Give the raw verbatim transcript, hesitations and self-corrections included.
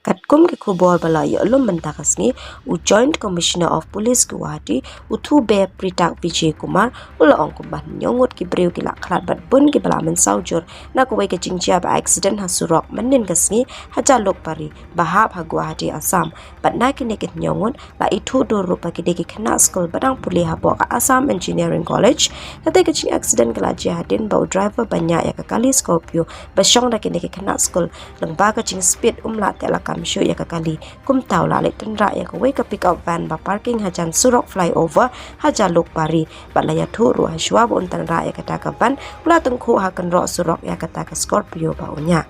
Katkum ki khubor ba la ïoh lum mynta ka sngi, u Joint Commissioner of Police Guwahati, u Thube Pritak Vijay Kumar, u la ong kumba hynñiew ngut ki briew ki la khlad bad bun ki ba la mynsaw jur na kawei ka jingjia ba accident ha surok mynnin ka sngi ha Jalukbari ba hap ha Guwahati, Assam. Bad na kine ki hynñiew ngut la ithuh dur ruh ba ki dei ki khynnah skul ba dang pule hapoh ka Assam Engineering College. Kata ka jing accident ka la jia hadien ba u driver ba ñiah ïa ka kali Scorpio ba shong da kine ki khynnah skul, lyngba ka jingspeed um lah teh lakam shuh ïa ka kali, kumta u la leit tynrah ïa kawei ka pickup van ba parking hajan surok flyover ha Jalukbari. Bad la ïathuh ruh ha shuwa ba un tynrah ïa kata ka van, u la tyngkhuh ha kynroh surok ïa kata ka Scorpio ba u ñiah.